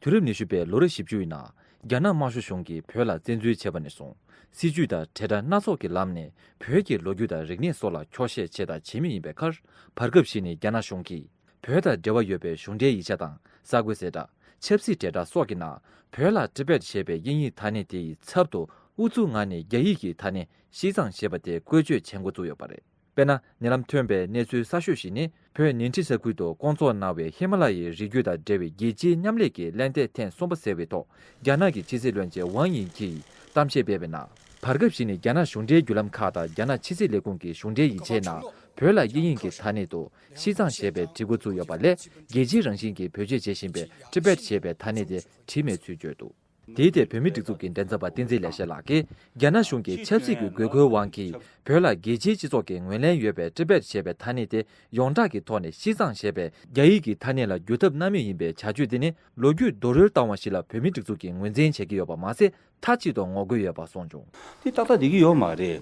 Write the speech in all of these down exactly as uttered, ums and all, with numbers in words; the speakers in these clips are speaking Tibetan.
དུས་རབས་ཉི་ཤུ་པའི་ལོ་རབས་བཞི་བཅུ་ཡི་ནང་། རྒྱ་ནག་དམར་ཤོག་གཞུང་གིས་བོད་ལ་བཙན་འཛུལ་བྱས་པ་ནས་བཟུང་། སྲིད་ཇུས་དང་དྲིལ་བསྒྲགས་སྣ་ཚོགས་ཀྱི་ལམ་ནས་བོད་ཀྱི་ལོ་རྒྱུས་དང་རིག་གནས་སོགས་ལ་འཁྱོག་བཤད་བྱས་དང་བྱེད་མུས་ཡིན་པའི་ཁར། བར་སྐབས་ཤིག་ནས་རྒྱ་ནག་གཞུང་གིས། བོད་དང་འབྲེལ་བ་ཡོད་པའི་གཞུང་འབྲེལ་ཡིག་ཆ་དང་གསར་འགོད་གསལ་བསྒྲགས། ཆབ་སྲིད་དྲིལ་བསྒྲགས་སོགས་ཀྱི་ནང་། བོད་ལ་ཊི་བེཊ་ཞེས་པའི་དབྱིན་ཡིག་ཐ་སྙད་དེ་ཡི་ཚབ་ཏུ་ཨུ་ཚུགས་ངང་ནས་རྒྱ་ཡིག་གི་ཐ་སྙད་ཤིས་ཙང་ཞེས་པ་དེ་བཀོལ་སྤྱོད་བྱེད་འགོ་བཙུགས་ཡོད་པ་རེད། དཔེར་ན། ཉེ་ལམ་ཐོན་པའི་གནས་ཚུལ་གསར་ཤོས་ཤིག་ནི། བོད་ནན་ཁྲི་ས་ཁུལ་དུ་བསྐོང་ཚོགས་གནང་བའི་ཧི་མ་ལ་ཡའི་རི་རྒྱུད་དང་འབྲེལ་བའི་རྒྱལ་སྤྱིའི་མཉམ་ལས་ཀྱི་གླེང་སྟེགས་ཐེངས་གསུམ་པ་ཟེར་བའི་ཐོག་རྒྱ་ནག་གི་ཕྱི་སྲིད་བློན་ཆེན་ཝང་དབྱིང་གིས་གཏམ་བཤད་སྤེལ་བའི་ནང་། བར་སྐབས་ཤིག་ནས་རྒྱ་ནག་གཞུང་འབྲེལ་བརྒྱུད་ལམ་ཁག་དང་རྒྱ་ནག་ཕྱི་སྲིད་ལས་ཁུངས་ཀྱི་གཞུང་འབྲེལ་ཡིག་ཆའི་ནང་། བོད་ལ་དབྱིན་ཡིག་གི་ཐ་སྙད་དུ་ཤིས་ཙང་ཞེས་པའི་བྲིས་འགོ་བཙུགས་ཡོད་པ་ལས། རྒྱལ་སྤྱིའི་རང་བཞིན་གྱི་བེད་སྤྱོད་བྱེད་བཞིན་པའི་ཊི་བེཊ་ཞེས་པའི་ཐ་སྙད་དེ་བྲིས་མེད་ཚུལ་བརྗོད་འདུག་དེའི་ཐད་བོད་མིའི་སྒྲིག་འཛུགས་ཀྱི་མགྲིན་ཚབ་པ་བསྟན་འཛིན་ལེགས་བཤད་ལགས་ཀྱིས། རྒྱ་ནག་གཞུང་གིས་ཆབ་སྲིད་ཀྱི་དགོས་མཁོའི་དབང་གིས། བོད་ལ་རྒྱལ་སྤྱིའི་སྤྱི་ཚོགས་ཀྱི་ངོས་ལེན་ཡོད་པའི་ཊི་བེཊ་ཞེས་པའི་ཐ་སྙད་དེ་ཡོངས་གྲགས་ཀྱི་ཐོག་ནས་ཤིས་ཙང་ཞེས་པའི་རྒྱ་ཡིག་གི་ཐ་སྙད་ལ་བསྒྱུར་ཐབས་གནང་མུས་ཡིན་པའི་བྱ་སྤྱོད་དེ་ནི་ལོ་རྒྱུས་རྡོལ་རོལ་བཏང་བ་ཞིག་ལ་བོད་མིའི་སྒྲིག་འཛུགས་ཀྱིས་ངོས་འཛིན་བྱེད་ཀྱི་ཡོད་པ་མ་ཟད། མཐའ་གཅིག་ཏུ་ངོ་རྒོལ་ཡོད་པ་གསུངས་བྱུང་། དེ་ཏག་ཏག་བསྡད་ཀྱི་ཡོད་མ་རེད།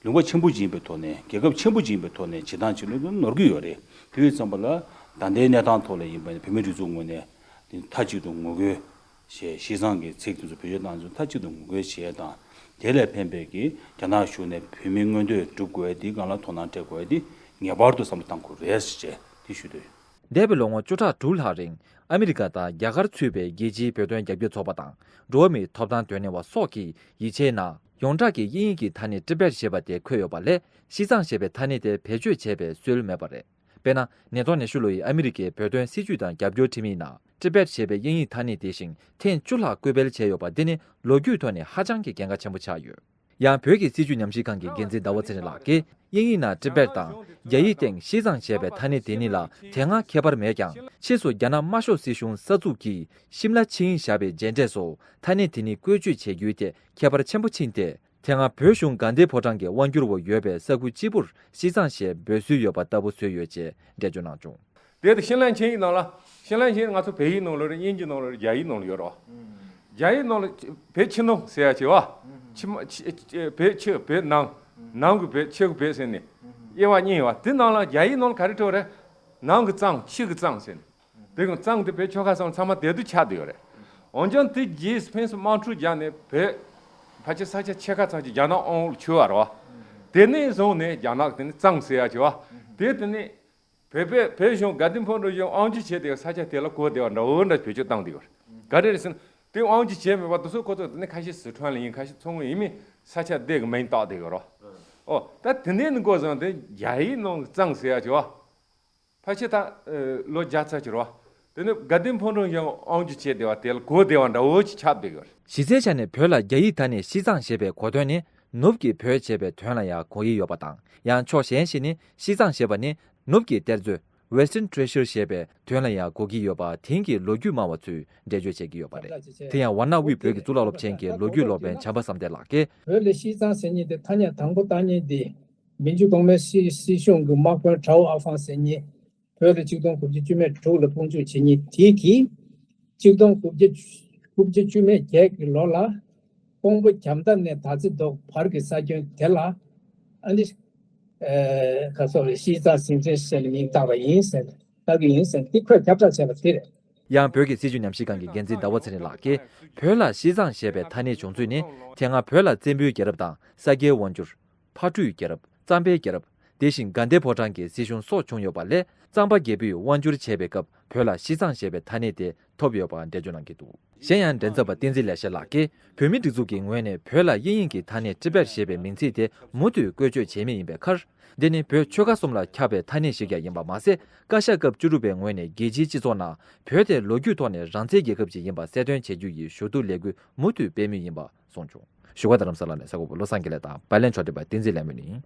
ལུང་པ་ཆེན་པོ་ཅིག་ཡིན་པའི་ཐོག་ནས། རྒྱལ་ཁབ་ཆེན་པོ་ཅིག་ཡིན་པའི་ཐོག་ནས་བྱེད་སྟངས་ཅིག་ནོར་ནོར་གྱི་ཡོད་རེད། དེ་ཡིན་ཙམ་པ་ལ་ད་ལྟའི་གནས་སྟངས་ཐོག་ལ་ཡིན་པ་ནི་བོད་མིའི་སྒྲིག་འཛུགས་ངོས་ནས་དེ་མཐའ་གཅིག་ཏུ་ངོ་རྒོལ་བྱས། ཤིས་ཙང་གི་ཚིག་དེ་ཚོ་བེད་སྤྱོད་བཏང་ཚུལ་མཐའ་གཅིག་ཏུ་ངོ་རྒོལ་བྱས་དང་། དེ་ལས་ཕན་པའི་གི་རྒྱ་ནག་གཞུང་ནས་བོད་མིའི་མངོན་འདོད་སྒྲུབ་དགོས་དེའི་སྒང་ལ་དོ་སྣང་སྤྲད་དགོས་དེ་ངེས་པར་དུ་བསམ་བློ་བཏང་དགོས་རེད་ཅེས་དེ་ཞུ་འདོད་ཡོད། འདས་པའི་ལོ་ངོ་བཅུ་ཕྲག་དྲུག་ལྷག་རིང་ཨ་མི་རི་ཀ་དང་རྒྱ་གར་ཚུད་པའི་རྒྱལ་སྤྱིའི་བོད་དོན་རྒྱབ་སྐྱོར་ཚོགས་པ་དང་འགྲོ་བ་མིའི་ཐོབ་ཐང་དོན་གཉེར་བ་སོགས་ཀྱི་ཡིག་ཆའི་ནང་ཡོངས་གྲགས་ཀྱི་དབྱིན་ཡིག་གི་ཐ་སྙད་ཊི་བེཊ་ཞེས་པ་དེ་འཁོད་ཡོད་པ་ལས། ཤིས་ཙང་ཞེས་པའི་ཐ་སྙད་དེ་བེད་སྤྱོད་བྱས་པའི་སྲོལ་མེད་པ་རེད། དཔེར་ན། ཉིས་སྟོང་ཉི་ཤུ་ལོ་ཡི་ཨ་མི་རི་ཀའི་བོད་དོན་སྲིད་བྱུས་དང་རྒྱབ་སྐྱོར་ཁྲིམས་ཡིག་ནང་། ཊི་བེཊ་ཞེས་པའི་དབྱིན་ཡིག་ཐ་སྙད་དེ་བཞིན་ཐེངས་བཅུ་ལྷག་བཀོད་སྤེལ་བྱས་ཡོད་པ་འདི་ནི་ལོ་རྒྱུས་ཐོག་ནས་ཧ་ཅང་གི་གལ་འགངས་ཆེན་པོ་ཆགས་ཡོད། ཡང་བོད་ཀྱི་སྲིད་བྱུས་ཉམས་ཞིབ་ཁང་གི་འགན་འཛིན་ཟླ་བ་ཚེ་རིང་ལགས་ཀྱིས། དབྱིན་ཡིག་ནང་ཊི་བེཊ་དང་། རྒྱ་ཡིག་སྟེང་ཤིས་ཙང་ཞེས་པའི་ཐ་སྙད་དེ་གཉིས་ལ་དེ་སྔ་ཁྱད་པར་མེད་ཀྱང་། ཕྱིས་སུ་རྒྱ་ནག་དམར་ཤོག་སྲིད་གཞུང་གསར་འཛུགས་ཀྱིས་ཤིམ་ལ་ཆིངས་ཡིག་བཞག་པའི་རྗེས་འབྲས་སུ་ཐ་སྙད་དེ་གཉིས་བཀོལ་སྤྱོད་བྱེད་རྒྱུའི་ཐད་ཁྱད་པར་ཆེན་པོ་ཕྱིན་ཏེ། དེ་སྔ་བོད་གཞུང་དགའ་ལྡན་ཕོ་བྲང་གི་དབང་སྒྱུར་འོག་ཡོད་པའི་ས་ཁུལ་གཅིག་པུར་ཤིས་ཙང་ཞེས་འབོད་སྲོལ་ཡོད་པ་ལྟ་བུ་བཟོས་ཡོད་ཅེས་འགྲེལ་བརྗོད་གནང་བྱུང་། དེ་ལྟར་ཤིན་ལན་ཆིངས་ཡིག་ནང་ལ། ཤིན་ལན་ཆིངས་ཡིག་ང་ཚོ་བལ་ཡིག་ནང་ལ་རེད། དབྱིན་ཇི་ནང་ལ་རེད། རྒྱ་ཡིག་ནང་ལ་ཡོད་རེད་བ། རྒྱ་ཡིག་ནང་ལ་བོད་ཕྱི་ནང་ཟེར་ཡ་ཆེ་བ། ཕྱི་མ་ཕྱི་བོད་ཕྱི་བོད་ནང་། ནང་གི་བོད་ཕྱི་གི་བོད་ཟེར་ནས། དབྱེ་བ་གཉིས་ཡོད་བ། དེ་ནང་ལ་རྒྱ་ཡིག་ནང་ལ་ག་རེ་འགྲོ་རེད། ནང་གི་གཙང་ཕྱི་གི་གཙང་ཟེར་ནས། དེ་གི་གཙང་དེ་བོད་ཆོལ་ཁ་གསུམ་ཚང་མ་དེ་དུ་ཆགས་བསྡད་ཡོད་རེད། འོན་ཀྱང་དེ་རྗེས་ཕན་སུ་དམག་འཁྲུག་རྒྱག་ནས་བོད་ཕལ་ཆེར་ས་ཆ་ཕྱེད་ཀ་ཙམ་ཅིག་རྒྱ་ནག་དབང་འོག་ལ་ཚུད་པ་རེད་བ། དེ་ནས་བཟུང་ནས་རྒྱ་ནག་དེ་ནས་གཙང་ཟེར་ཡ་ཆེ་བ། དེ་དེ་ནས་བོད་པའི་བོད་གཞུང་དགའ་ལྡན་ཕོ་བྲང་གཞུང་དབང་སྒྱུར་བྱས་ཏེ་ས་ཆ་དེ་ལ་གོ་བདེ་བ་འདྲ་བོ་འདྲ་བེད་སྤྱོད་བཏང་བསྡད་ཡོད་རེད། ག་རེ་རེད་ཟེར་ན། དེ་དབང་སྒྱུར་བྱས་མེད་པ་དེ་ཚོ་ཁོ་ཚོ་དེ་ནས་ཁ་ཤས་སི་ཁྲོན་ལ་ཡིན། ཁ་ཤས་མཚོ་སྔོན་ཡིན་མིན་ས་ཆ་དེ་གི་མིང་བཏགས་བསྡད་ཡོད་རེད། ཨོ་ད་དེ་ནས་ནི་འགོ་བཟུང་སྟེ་རྒྱ་ཡིག་ནང་གི་གཙང་ཟེར་ཡ་ཆེ་བ། ཕལ་ཆེར་ད་ལོ་བརྒྱ་ཙམ་ཅིག་རེད་བ། དེ་ནས་དགའ་ལྡན་ཕོ་བྲང་གཞུང་དབང་སྒྱུར་བྱས་བསྡད་པ་དེ་ལ་གོ་བདེ་བ་འདྲ་བོ་ཅིག་ཆགས་བསྡད་ཡོད་རེད། གཞི་རྩའི་ཆ་ནས་བོད་ལ་རྒྱ་ཡིག་ཐ་སྙད་ཤིས་ཙང་ཞེས་པའི་གོ་དོན་ནི་ནུབ་ཀྱི་བོད་ཅེས་པའི་དོན་ལ་ཡང་གོ་གི་ཡོད་པ་དང་། ཡང་ཕྱོགས་གཞན་ཞིག་ནི་ཤིས་ཙང་ཞེས་པ་ནི་ནུབ་ཀྱི་གཏེར་མཛོད། Western Treasure ཞེས་པའི་དོན་ལ་ཡང་གོ་གི་ཡོད་པ་དེང་གི་ལོ་རྒྱུས་སྨྲ་བ་ཚོས་འགྲེལ་བརྗོད་བྱེད་ཀྱི་ཡོད་པ་རེད། དེ་ཡང་ཝཱ་ཎ་དབུས་བོད་ཀྱི་གཙུག་ལག་སློབ་ཆེན་གྱི་ལོ་རྒྱུས་སློབ་དཔོན་བྱམས་པ་བསམ་གཏན་ལགས་ཀྱིས། བོད་ལ་ཤིས་ཙང་ཟེར་མཁན་དེ་ཐ་སྙད་དང་པོ་བཏགས་མཁན་དེ། མན་ཇུ་གོང་མའི་སྲིད་སྲིད་གཞུང་གི་དམག་དཔོན་ཁྲའོ་ཨ་ཧྥང་ཟེར་མཁན། བོད་ལ་ཆིག་སྟོང་དགུ་བརྒྱ་བཅུ་མེད་དྲུག་ལ་དཔུང་འཇུག་བྱེད་མཁན་དེ་གིས། ཆིག་སྟོང་དགུ་བརྒྱ་དགུ་བརྒྱ་བཅུ་མེད་བརྒྱད་ཀྱི་ལོ་ལ། ཀོང་པོ་རྒྱ་མདའ་ནས་དར་རྩེ་རྡོ་བར་གྱི་ས་ཁྱོན་དེ་ལ། ཨ་ནི། ཨེ། ག་སོགས་རེད། ཤིས་ཙང་ཟིང་ཆེན་ཟེར་ནས་མིང་བཏགས་པ་ཡིན་ཟེར། བཏགས་ཀྱི་ཡིན་ཟེར། འདི་ཁོས་ཁྱབ་བསྒྲགས་བྱས་པ་དེ་རེད། ཡང་བོད་ཀྱི་སྲིད་བྱུས་ཉམས་ཞིབ་ཁང་གི་འགན་འཛིན་ཟླ་བ་ཚེ་རིང་ལགས་ཀྱིས། བོད་ལ་ཤིས་ཙང་ཞེས་པའི་ཐ་སྙད་བྱུང་ཚུལ་ནི། དེ་སྔ་བོད་ལ་བཙན་པོའི་རྒྱལ་རབས་དང་ས་སྐྱའི་དབང་སྒྱུར། ཕག་གྲུའི་རྒྱལ་རབས། གཙང་པའི་རྒྱལ་རབས། དེ་བཞིན་དགའ་ལྡན་ཕོ་བྲང་གི་སྲིད་གཞུང་སོགས་བྱུང་ཡོད་པ་ལས། གཙང་པ་རྒྱལ་པོས་དབང་བསྒྱུར་བྱས་པའི་སྐབས་བོད་ལ་ཤིས་ཙང་ཞེས་པའི་ཐ་སྙད་དེ་ཐོབ་ཡོད་པ་འགྲེལ་བརྗོད་གནང་གི་འདུག་གཞན་ཡང་མགྲིན་ཚབ་པ་བསྟན་འཛིན་ལེགས་བཤད་ལགས་ཀྱིས། བོད་མིའི་སྒྲིག་འཛུགས་ཀྱི་ངོས་ནས་བོད་ལ་དབྱིན་ཡིག་གི་ཐ་སྙད་ཊི་བེཊ་ཞེས་པའི་མིང་ཚིག་དེ་མུ་མཐུད་བཀོལ་སྤྱོད་བྱེད་མུས་ཡིན་པའི་ཁར། འདི་ནི་བོད་ཆོལ་ཁ་གསུམ་ལ་ཁྱབ་པའི་ཐ་སྙད་ཞིག་ཀྱང་ཡིན་པ་མ་ཟད། བཀའ་ཤག་སྐབས་བཅུ་དྲུག་པའི་ངོས་ནས་རྒྱལ་སྤྱིའི་སྤྱི་ཚོགས་ནང་བོད་དེ་ལོ་རྒྱུས་ཐོག་ནས་རང་བཙན་རྒྱལ་ཁབ་ཅིག་ཡིན་པ་གསལ་སྟོན་བྱེད་རྒྱུ་ཡི་ཞུ་གཏུག་ལས་འགུལ་མུ་མཐུད་སྤེལ་མུས་ཡིན་པ་གསུངས་བྱུང་། བཞུགས་སྒར་རྡ་རམ་ས་ལ་ནས་གསར་འགོད་པ་བློ་བཟང་དགེ་ལེགས་དང་། བར་ལན་ཕྱོགས་སྒྲིག་པ་བསྟན་འཛིན་ལྷ་མོ་ཡིན།